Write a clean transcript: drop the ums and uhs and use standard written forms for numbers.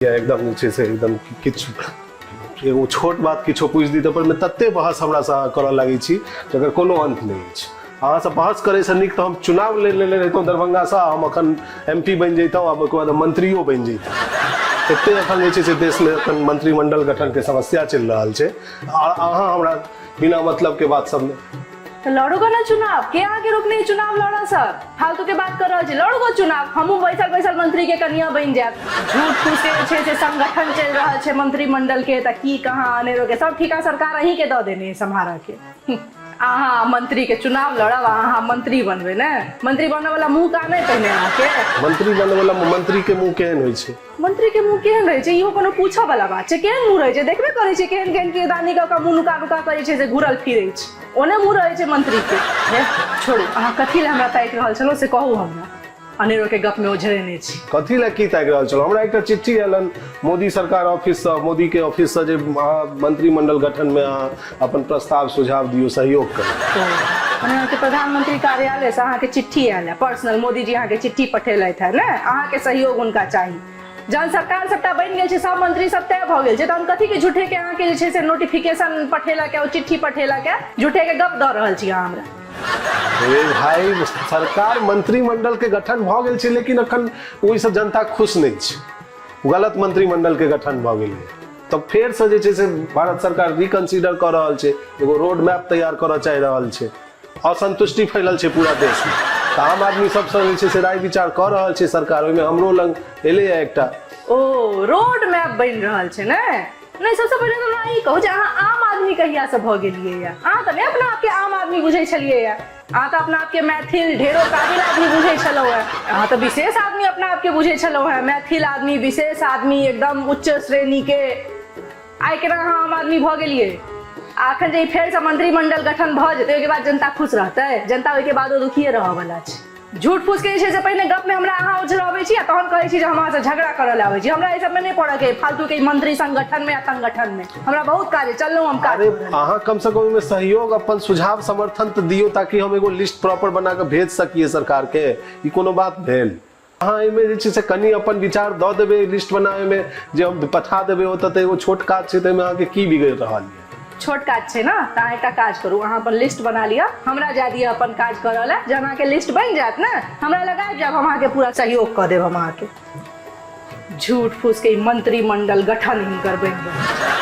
या एकदम जे छै से एकदम किछु एगो छोट बात किछो पूछि दी तऽ पर मे तते बहस हमरासँ अहाँ करऽ लागै छी जकर कोनो अन्त नहि अछि। अहाँसँ बहस करैसँ नीक तऽ हम चुनाव लड़ि लेने रहितहुँ दरभंगासँ, हम अखन एम पी बनि जैतहुँ आ ओहिके बाद हम मंत्रियो बनि जैतहुँ। एते अखन जे छै से देशमे अखन मंत्रिमंडल गठनके समस्या चलि रहल छै आ अहाँ हमरा बिना मतलबके बात सबमे। तऽ लड़ू गो ने चुनाव, के अहाँके रोकने चुनाव लड़ऽ सर? फालतू के बात कर रहल छी, लड़ू गो चुनाव, हमहूँ बैसल बैसल मंत्री के कनिया बनि जायब। झूठ फूस के जे छै से संगठन चलि रहल छै मंत्रिमंडल के, तऽ की कहाँ अनेरो के सब ठीका सरकार अहीं के दऽ देने सम्हारऽ के। अहाँ मंत्री के चुनाव लड़ब आ अहाँ मंत्री बनबै ने? मंत्री बनऽ वाला मुँह का नहि पहिने अहाँके? मंत्री बनऽ वाला मंत्री के मुँह केहन होइ छै? मंत्री के मुँह केहन रहै छै इहो कोनो पूछऽ वाला बात छै? केहन मुँह रहै छै देखबे करै छै, केहन केहन किरदानी कऽ कऽ मुँह नुका नुका कऽ जे छै से घुरल फिरै छै, ओने मुँह रहै छै मंत्री के। हे छोड़ू, अहाँ कथी लए हमरा ताकि रहल छलहुँ से कहू, हमरा अनेरो के गप में ओझरेने छी। कथी लए की ताकि रहल छलहुँ? हमरा एकटा चिट्ठी आयल मोदी सरकार ऑफिससँ, मोदी के ऑफिससँ, जे अहाँ मंत्रिमंडल गठनमे अहाँ अपन प्रस्ताव सुझाव दियौ, सहयोग करू। ओ मने अहाँके प्रधानमंत्री कार्यालय से अहाँके चिट्ठी आयल है पर्सनल, मोदी जी अहाँके चिट्ठी पठेलथि है ने, अहाँके सहयोग हुनका चाही। जहन सरकार सबटा बनि गेल छै, सब मंत्री सब तय भऽ गेल छै, तहन कथी के झूठे के अहाँके जे छै से नोटिफिकेशन पठेलक है, ओ चिट्ठी पठेलक है, झूठे के गप दऽ रहल छी अहाँ हमरा। रे भाई, सरकार मंत्रिमंडल के गठन भऽ गेल छै, लेकिन अखन ओहिसँ जनता खुश नहि छै। गलत मंत्रिमंडल के गठन भऽ गेलै तऽ फेरसँ जे छै से भारत सरकार रिकंसिडर कऽ रहल छै, एगो रोड मैप तैयार करऽ चाहि रहल छै। असंतुष्टि फैलल छै पूरा देशमे, तऽ आम आदमी सबसँ जे छै से राय विचार कऽ रहल छै सरकार, ओहिमे हमरो लग एलैए एकटा। ओ रोड मैप बनि रहल छै ने? नहि, सबसँ पहिले तऽ हमरा ई कहू जे अहाँ आम आदमी कहियासँ भऽ गेलियै यऽ? अहाँ तऽ नहि अपना आपके आम आदमी बुझै छलियै यऽ, अहाँ तऽ अपना आपके मैथिल ढेरो काबिल आदमी बुझै छलहुँ हेँ, अहाँ तऽ विशेष आदमी अपना आपके बुझै छलहुँ हेँ, मैथिल आदमी, विशेष आदमी, एकदम उच्च श्रेणीके। आइ केना अहाँ आम आदमी भऽ गेलियै? आ अखन जे ई फेरसँ मंत्रिमंडल गठन भऽ जेतै, ओहिके बाद जनता खुश रहतै? जनता ओहिके बादो दुखिए रहऽवला छै। झूठ फूस के जे छै से पहिने गप में हमरा अहाँ उझराबै छी आ तहन कहै छी जे हम अहाँसँ झगड़ा करऽ लए आबै छी। हमरा एहि सबमे नहि पड़ऽ के, फालतू के मंत्री संगठन में आ संगठन में हमरा बहुत काज अइ, चललहुँ हम काज अरे करऽ। अहाँ कम से कम ओहिमे सहयोग, अपन सुझाव समर्थन तऽ दियौ, ताकि हम एगो लिस्ट प्रॉपर बना कऽ भेज सकिए सरकार के। ई कोनो बात भेल? अहाँ एहिमे जे छै से कनि अपन विचार दऽ देबै लिस्ट बनाबैमे, जे हम पठा देबै ओतऽ, तऽ एगो छोट काज छै, तऽ एहिमे अहाँके की बिगड़ि रहल यऽ? छोट काज छै ने, तऽ अहाँ एकटा काज करू, अहाँ अपन लिस्ट बना लिअ, हमरा जाय दिअ अपन काज करऽ लए। जहन अहाँके लिस्ट बनि जायत ने, हमरा लग आबि जायब, हम अहाँके पूरा सहयोग कऽ देब। हम अहाँके झूठ फूस के ई मंत्रिमंडल गठन हिनकर बनि रहल छै।